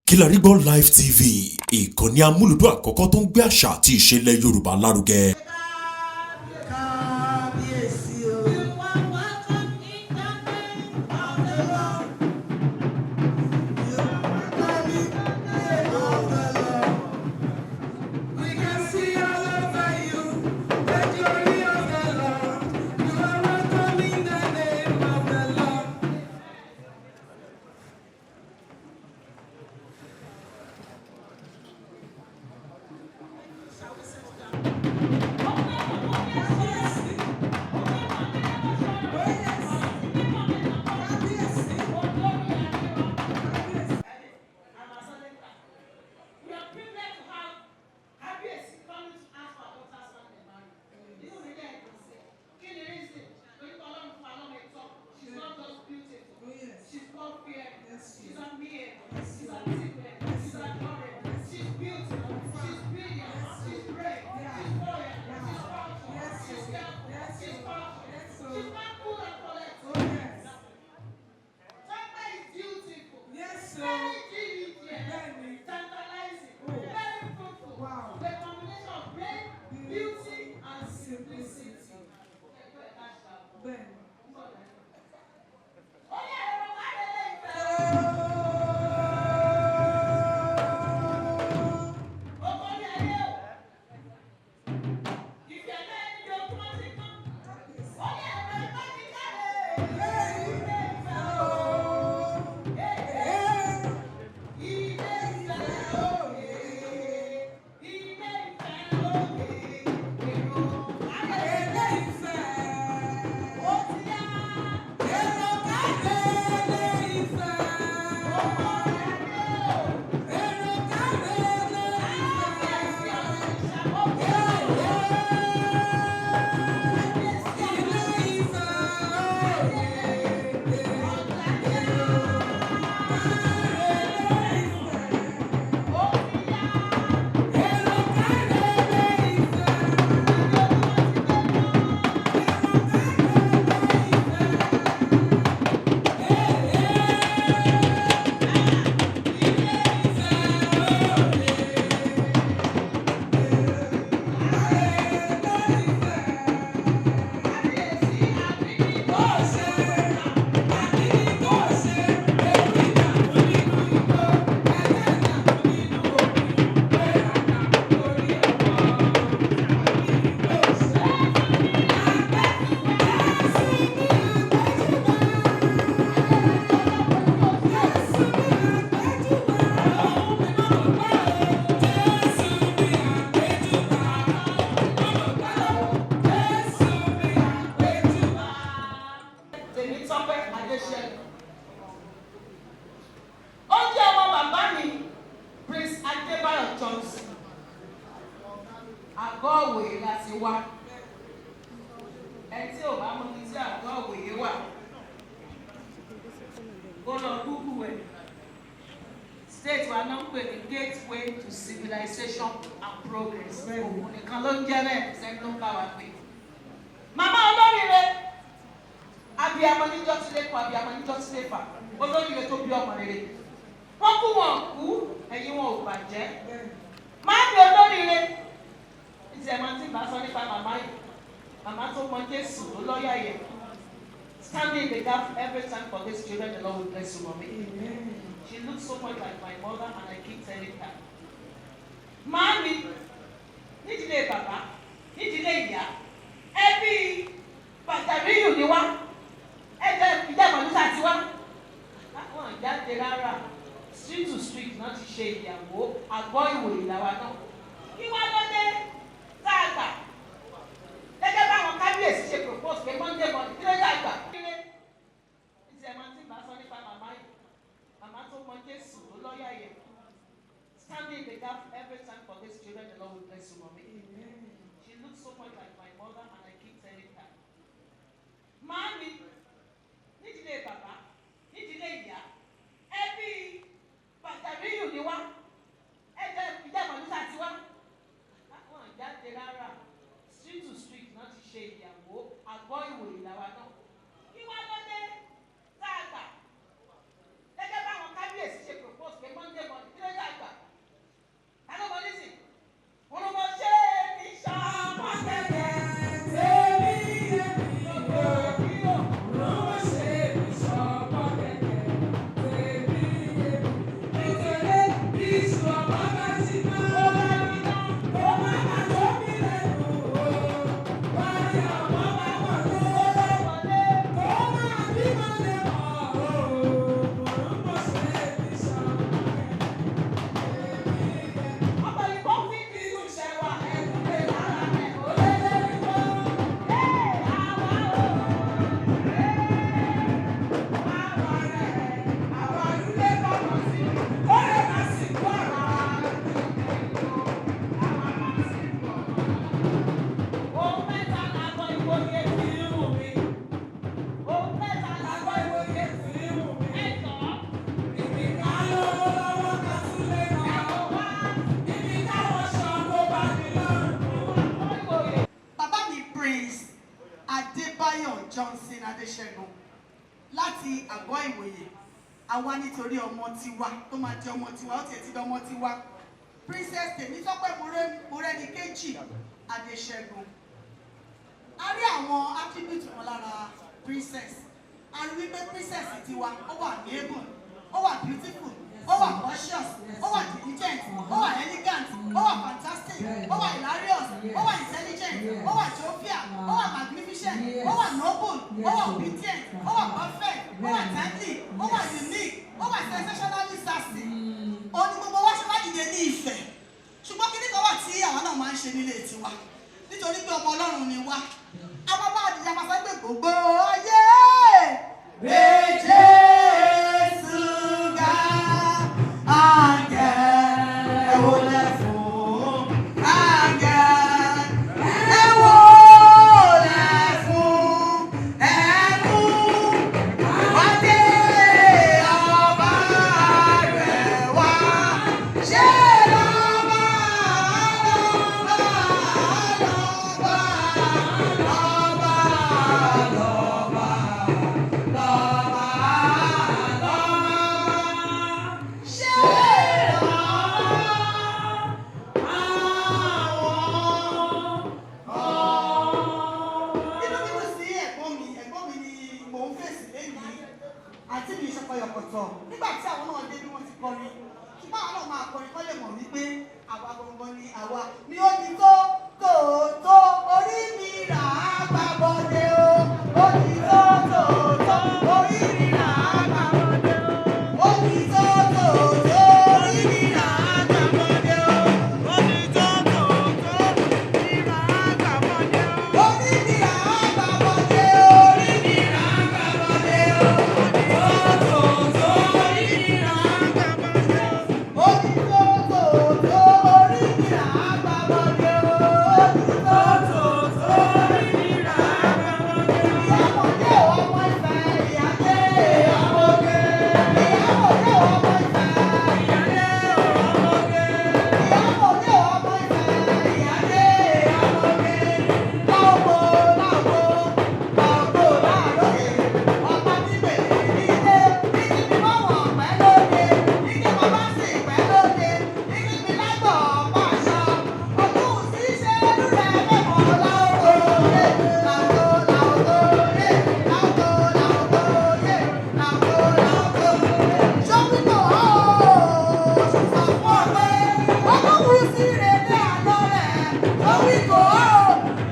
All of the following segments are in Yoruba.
Kilarigbo Live TV, ìkànnì amúlùdún àkọ́kọ́ tó ń gbé àṣà àti ìṣẹ̀lẹ̀ Yorùbá lárugẹ. Kábíyèsí o. You are welcome in the name of the Lord. You are welcome in the name of the Lord. We can see all over you the glory of the Lord. You are welcome in the name of the Lord. Shall we sit down? Kábíyèsí. Oh yes. Kábíyèsí. Kábíyèsí. We are privileged to have Kábíyèsí coming to ask for our daughter's hand in marriage. Inú mi dẹ̀ dùn sí. Kí ni reason? Torí pé Ọlọ́run fún wa lọ́mọ ẹ̀tọ́. She's not just beautiful. Oh yes. She's God-fearing. Yes, she She's is. amiable. She's articulate. She's adorable. She's beautiful. She's brilliant. She's brave. She's loyal. She's powerful. Yes, She's she is. careful. Yes, she She's is. powerful. Yes, so. She's mindful and collected. Oh yes. Tọ́pẹ́ is beautiful. Yes, so. Very diligent. Bẹ́ẹ̀ni. Tantalizing. Oh. Very fruitful. Wow. The combination of brain, beauty, and simplicity. Ẹgbẹ́ ẹ̀ka ṣàbọ̀. Bẹ́ẹ̀ni. Ó yẹ ẹ̀rọ kárẹ̀ lè fẹ́. Ọkọ ní ayé o. Ìfẹ́ náà ẹni bí ojúmọ́ ti kán. Ó yẹ ẹ̀rọ ìbá ti kárẹ̀. Ilé ìfẹ́ o. Ilé ìfẹ́ òye. Ilé ìfẹ́ òye. Èrò kárẹ̀. Ilé Ifẹ̀. Ó ti yá. Èrò káre ilé Ifẹ̀. Ọkọ ní ayé o. Èrò káre ilé Kábíyèsí Ifẹ̀. ọ̀rọ̀ ìṣàkóso. Kábíyèsí Ilé Ifẹ̀ òye. ọ̀gá Èrò káre ilé Ifẹ̀. Ó ti yá. Èrò káre ilé Ifẹ̀. Tèmítọ́pẹ́ Adéṣẹ́gun. Ó jẹ́ ọmọ bàbá mi, Prince Adébáyọ̀ Johnson. Àgọ́ Ìwòye láti wá. Ẹni tí ò bá mọ ibi tí àgọ́ Ìwòye wà, kó lọ Google ẹ̀. State wa náà ń pè ní gateway to civilization and progress. Òun nìkan ló ń jẹ́ bẹ́ẹ̀, sẹ́ni tó ń bá wa pè. Màmá olóríire, abiyamọ níjọ́ tí lè kọ, abiyamọ níjọ́ tí lè fà, olóríire tó bí ọmọ rere. Wọ́n kú, wọn kú, ẹ̀yìn wọn ò bàjẹ́. Máa bí olóríire ìtì ẹ̀ máa ti bá sọ nípa màmá yìí, màmá tó mọ Jésù ló lọ́ọ̀yà yẹn, standing in the gap every time for these children. The Lord will bless you, mommy. She looks so much like my mother and I keep telling her. Màámi, nídìílé bàbá, nídìílé ìyá, ẹbí Bàtàríyù ni wá. Ẹjẹ ìjà màlúùsà ti wá. Wọn jáde rárá, street to street náà ti ṣe ìyàwó. Àgọ́ Ìwòye làwa náà. Kí wá ló dé tá a gbà gẹ́gẹ́ báwọn kábíyèsí ṣe propose pé Monday morning? Kí ló dé àgbà? Ìtì ẹ̀ máa ti bá sọ nípa màmá yìí, màmá tó mọ Jésù ló lọ́ọ̀yà yẹn, standing in the gap every time for these children. The Lord will bless you, mommy. She looks so much like my mother and I keep telling her. Màámi, nídìílé bàbá, nídìílé ìyá, ẹbí Bàtàríyù ni wá. Ẹjẹ ìjà màlúùsà ti wá. Wọn jáde rárá, street to street náà ti ṣe ìyàwó. Àgọ́ Ìwòye làwa náà. Kí wá ló dé tá a gbà gẹ́gẹ́ báwọn kábíyèsí ṣe propose pé Monday morning? Kí Láti Àgọ́ Ìwòye, àwa nítorí ọmọ tiwa tó máa jẹ ọmọ tiwa, ó tiẹ̀ ti dọmọ tiwa, Princess Tèmítọ́pẹ́ Mọ́rẹ́níkejì Adéṣẹ́gun. A rí àwọn attribute kan lára princess. A rí wípé princess tiwa, ó wà able, ó wà beautiful, ó wà cautious, ó wà diligent, ó wà elegant, ó wà fantastic, ó wà hilarious, ó wà intelligent, ó wà jovial, ó wà magnificent, ó wà noble, ó wà obedient, ó wà perfect, ó wà timely, ó wà unique, ó wà sensationally sassy. Ó ní gbogbo wa ṣe wá dìde ní Ifẹ̀. Ṣùgbọ́n kíní kan wà tí àwa náà máa ń ṣe nílé tiwa, nítorí pé ọmọ Ọlọ́run ni wá. Àwọn bá àdìyà máa sọ pé gbogbo ayé gbé Jésù ga, áńgẹ̀ ẹ wólẹ̀ fún, áńgẹ̀ ẹ wólẹ̀ fún, ẹ mú adé ọba rẹ̀ wá. Ṣé lọ́ba, lọ́ba, lọ́ba, lọ́ba, lọ́ba, lọ́ba, lọ́ba, ṣé lọ́ba àwọn Inú mi dùn sí ẹ̀gbọ́n mi. Ẹ̀gbọ́n mi ni mò ń fèsì lẹ́yìn àti mi ìṣọpọyọpọtọ nígbà tí àwọn náà dé bí wọ́n ti kọrin, ṣùgbọ́n àwọn náà máa kọrin kọ́ lè mọ̀ wípé àwa gangan ni àwa ni ó ní tó tó tó. Orí mi rà á gbà bọ́dé o. Ó ní tó tó tó, orí mi rà á gbà bọ́dé o. Ó ní tó tó tó, orí mi rà á gbà bọ́dé o. Ó ní tó tó tó, orí mi rà á gbà bọ́dé o. Orí mi rà á gbà bọ́dé o. Orí mi rà á gbà bọ́dé o. Tó tó tó, orí mi rà á gbà bọ́dé o. Ó ní tó tó tó, orí mi rà á gbà bọ́dé o. Ó ní tó tó tó, orí mi rà á gbà bọ́dé o. Ìyábọ̀dé ọmọ Ifẹ̀, ìyáde ọmọge. Ìyábọ̀dé ọmọ Ifẹ̀, ìyáde ọmọge. Ìyábọ̀dé ọmọ Ifẹ̀, ìyáde ọmọge. Láògbó, láògbó, láògbó láàróyè. Ọba níbẹ̀ nílé, níbi mi mọ̀wọ̀n pẹ́ lóde, níbi mo bá sì pẹ́ lóde, níbi mi lágbọ̀ ọ̀pá aṣọ. Òkú sí ṣe lúrẹ̀ mẹ́mọ́ láògbó yé, láògbó, láògbó yé, láògbó, láògbó yé, láògbó, láògbó. Ṣọ́bìtò ó ṣùfà fún ọ pé òkú sí rèlé àná rẹ̀. Ṣọ́bìtò ó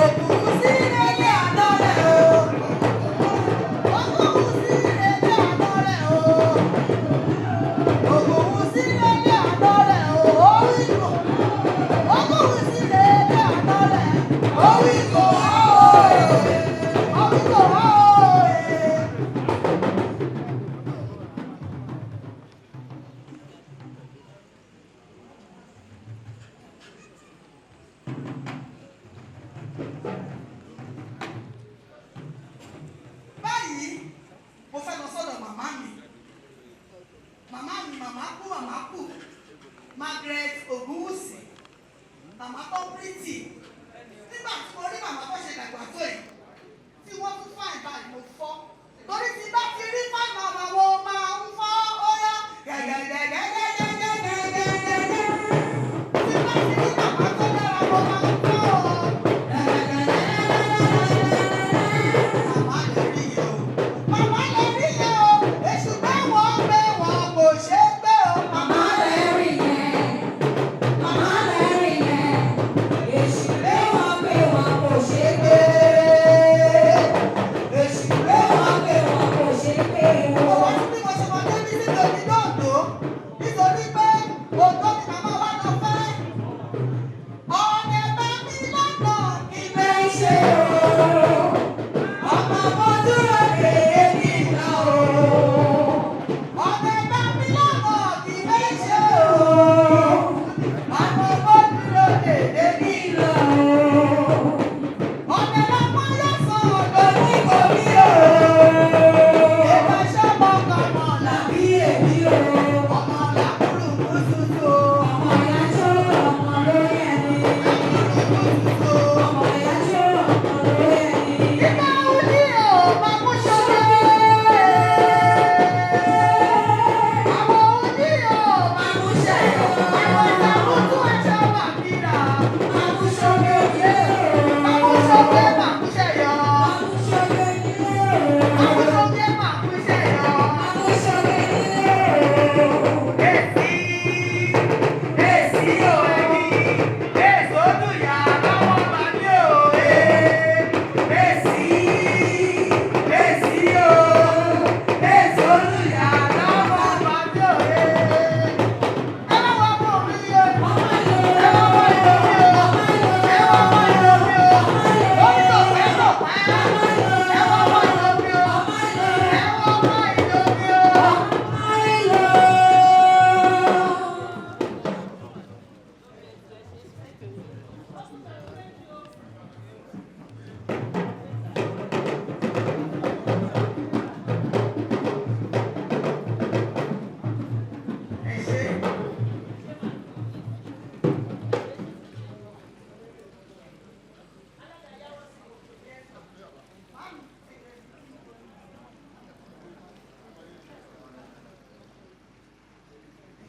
òkú sí rèlé àná rẹ̀ o. Òkú sí rèlé àná rẹ̀ o. Òkú sí rèlé àná rẹ̀ o. Orí kò. Òkú sí rèlé àná rẹ̀. Orí kò ó. Orí kò ó. Báyìí, mo fẹ́ lọ sọ́dọ̀ màmá mi. Màmá mi, màmá kú, màmá kú, Margaret Ogunwusi, màmá tó pretty. Nígbà tí mo rí màmá tó ṣe dàgbà tó yìí, tí wọ́n tún fine báyìí, mo fọ́, torí tí bá ti rí fine màmá wo máa ń fọ́. Ó yá, gẹ̀gẹ̀gẹ̀gẹ̀gẹ̀gẹ̀gẹ̀gẹ̀. Tí bá ti rí màmá tó dára, mo máa ń fọ́ o. Gẹ̀gẹ̀gẹ̀gẹ̀gẹ̀gẹ̀gẹ̀. Màmá lè rí yẹn o. Màmá lè rí yẹn o. Èṣù gbé wọn gbé wọn kò ṣeé gbé o. Màmá Màmá lè rí yẹn, màmá lè rí yẹn, èṣù gbé wọn gbé wọn kò ṣe é gbé. Èṣù gbé Gbé wọn gbé wọn kò ṣe é gbé Ó o. wá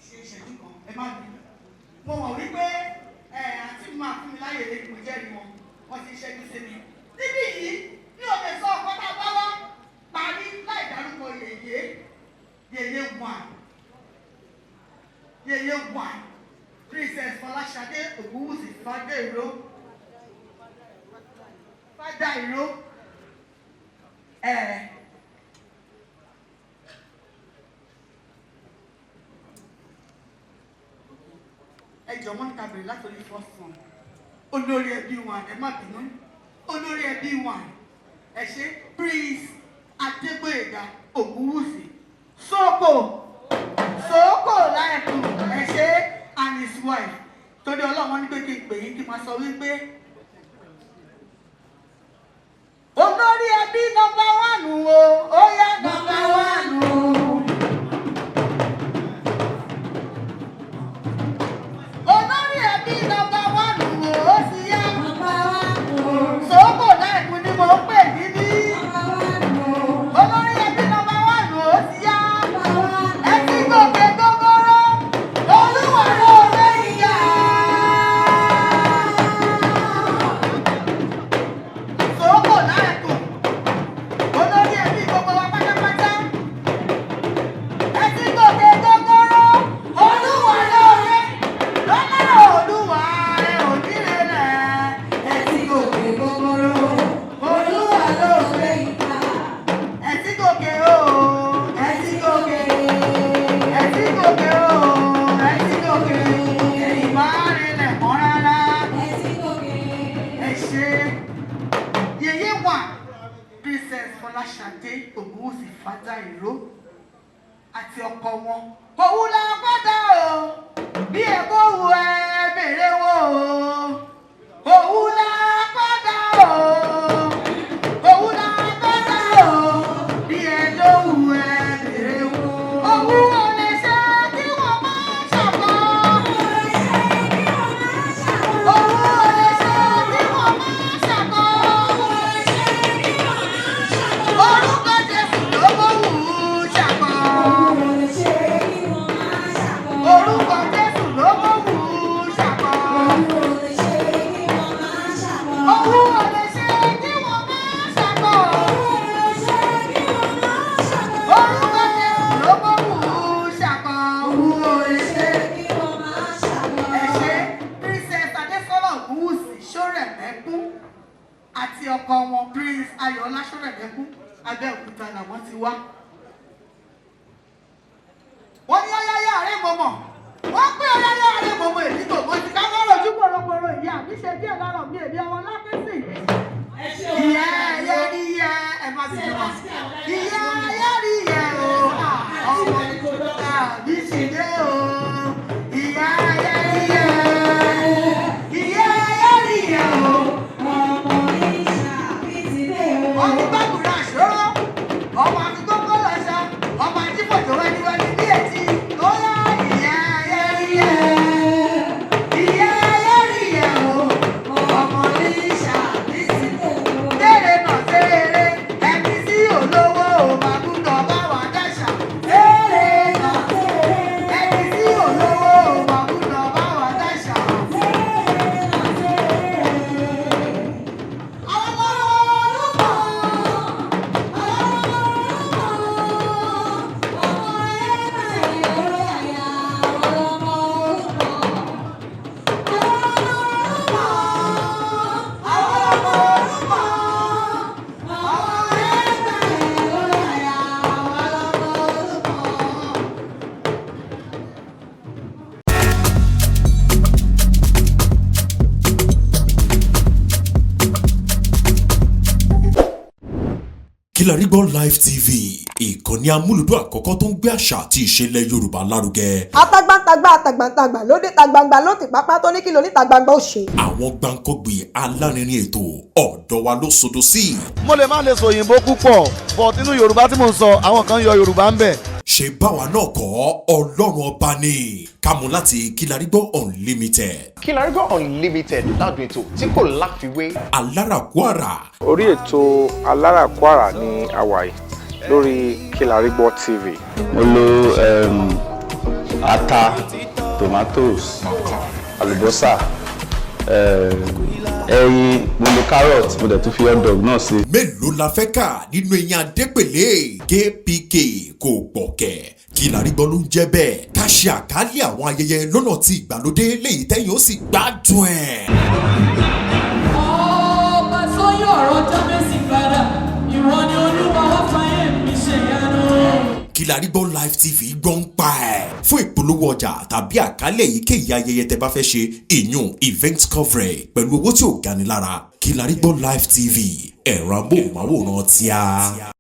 Ṣe ìṣẹ́jú kan, ẹ má bínú. Mo mọ̀ wípé ẹ àǹtí mi máa fún mi láyè lé, mo jẹ́rìí wọn, wọ́n ti ń ṣẹ́jú sí mi. Níbí yìí, mi ò lè sọ ọ̀pọ̀ tá a bá wá parí láì dárúkọ yèyé, yèyé one, yèyé one, Princess Fọláṣadé Ògúnwùsì Fádéìró, Fádàìró ẹ̀. Ẹ jọ, wọ́n ní ká bẹ̀rẹ̀ láti orí first one, olórí ẹbí wọn. Ẹ má bínú, olórí ẹbí wọn, ẹ ṣe, Prince Adégbóyèga Ògúnwùsì Sókò Sókò láìkù, ẹ ṣe, and his wife. Torí Ọlọ́run ní pé kí n pè yín, kí n máa sọ wípé olórí ẹbí number one o, ó yá, number one o. Olórí ẹbí number one o, ó sì yá. Sókò láìkú ni mo ń pè níbí. Olórí ẹbí number one o, ó sì yá. Ẹ ti gòkè gógóró, olúwa ló lè yá. Sókò láìkú, olórí ẹbí gbogbo wa pátápátá. Ẹ ti gòkè gógóró, olúwa ló lè lọ́lá, olúwa ẹ ò nílé rẹ̀. Ẹ ti gòkè gógóró, olúwa ló lè. Ẹ ti gòkè o, ẹ ti gòkè, ẹ ti gòkè o, ẹ ti gòkè, ìbá rinlẹ̀ mọ́ rárá. Ẹ ṣe, yèyé wà, Princess Fọláṣadé Ògúnwùsì Fádàìró àti ọkọ wọn. Òun la gbọ́dọ̀ o, bí ẹ kó wu ẹ bèrè wo o. Òun la gbọ́dọ̀ o, òun la gbọ́dọ̀ o, bí ẹ ló wu ẹ bèrè wo. Òun ò lè ṣe kí wọ́n máa ṣàkọ́. Òun ò lè ṣe kí wọ́n máa ṣàkọ́. Orúkọ Jésù ló mọ̀ wù ú ṣàkọ́. Orúkọ Jésù ló mọ̀ wù ú ṣàkọ́. Òun ò lè ṣe kí wọ́n máa ṣàkọ́. Orúkọ Jésù ló mọ̀ wù ú ṣàkọ́. Òun ò lè ṣe. Ẹ ṣe, Princess Adésọ́lá Ògúnwùsì Ṣórẹ̀mẹ́kún àti ọkọ wọn, Prince Ayọ̀ọ́lá Ṣórẹ̀mẹ́kún, Abẹ́òkúta làwọn ti wá. Wọ́n ní ọyáyá àárẹ̀ mọ̀mọ̀, wọ́n pé ọyáyá àárẹ̀ mọ̀mọ̀, èyí kò mọ̀ sí ká má rojú pòròpòrò. Ìyá mi ṣe díẹ̀ lára mi, èmi ọmọ lákẹ́sì. Ìyá ẹyẹ rí yẹ, ẹ má ti wá. Ìyá ẹyẹ rí yẹ o, ọmọ àbí sì dé o. Ìyá ẹyẹ rí yẹ, ìyá ẹyẹ rí yẹ o. Wọ́n ní gbàgbọ́ra àṣọ́rọ́, ọmọ àfikókó lọ́sà, ọmọ àjífọ̀jọ̀ wẹ́niwẹ́ni bí ètí ó yá. Ìyá ẹyẹ rí yẹ, ìyá ẹyẹ rí yẹ o, ọmọ ní ṣàbísí. Tẹ́rẹ̀ náà tẹ́rẹ̀, ẹni tí olówó ò máa gbúdọ̀ bá wa dáṣà. Tẹ́rẹ̀ náà, ẹni tí olówó ò máa gbúdọ̀ bá wa dáṣà. Àwọn ọmọ Àwọn ọmọ orúkọ, àwọn ẹgbẹ́ ìròyìn, àwọn ọmọ orúkọ. Kilarigbo Live TV, ìkànnì amúlùdún àkọ́kọ́ tó ń gbé àṣà àti ìṣẹ̀lẹ̀ Yorùbá lárugẹ. Atagbantagba atagbantagba lóde tagbangba ló ti pápá tó ní kí lóní tagbangba ó ṣe. Àwọn gbàǹkọ́gbì alárinrin ètò ọ̀dọ́ wa ló sodo sí. Mo lè má lè sọ òyìnbó púpọ̀, but nínú Yorùbá tí mò ń sọ, àwọn kan yọ Yorùbá ń bẹ̀. Ṣe báwa náà kọ́, Ọlọ́run Ọba ni kámú láti Kilarigbo Unlimited. Kilarigbo Unlimited, ládùn ètò tí kò láfiwé. Alárakúàrà. Orí ètò Alárakúàrà ní àwàyè lórí Kilarigbo TV. Mo lo Ata, tomatoes, àlùbọ́sà, ẹyin, mo lo carrot, mo dẹ̀ tún fi hot dog náà sí. Mélòó la fẹ́ kà nínú eyín Adépèlé? KPK kò gbọ̀kẹ̀. Kí la rí gbọ́ ló ń jẹ́ bẹ́ẹ̀. Ká ṣe àkálẹ̀ àwọn ayẹyẹ lọ́nà tí ìgbàlódé léyìí tẹ́yìn ó sì gbádùn ẹ̀. Ọba tó yọ ọ̀rọ̀ Jábésì padà, ìwọ ni Olúwa, wá fàyè mi ṣe ìyanu. Kilarigbo Live TV gbọ́ ń pa ẹ̀. Fún ìpolówó ọjà tàbí àkálẹ̀ èyíkéyìí ayẹyẹ tẹ́ bá fẹ́ ṣe, ìyún event coverage, pẹ̀lú owó tí ò gani lára, Kilarigbo Live TV, ẹ̀rọ amóhùnmáwòrán tíá.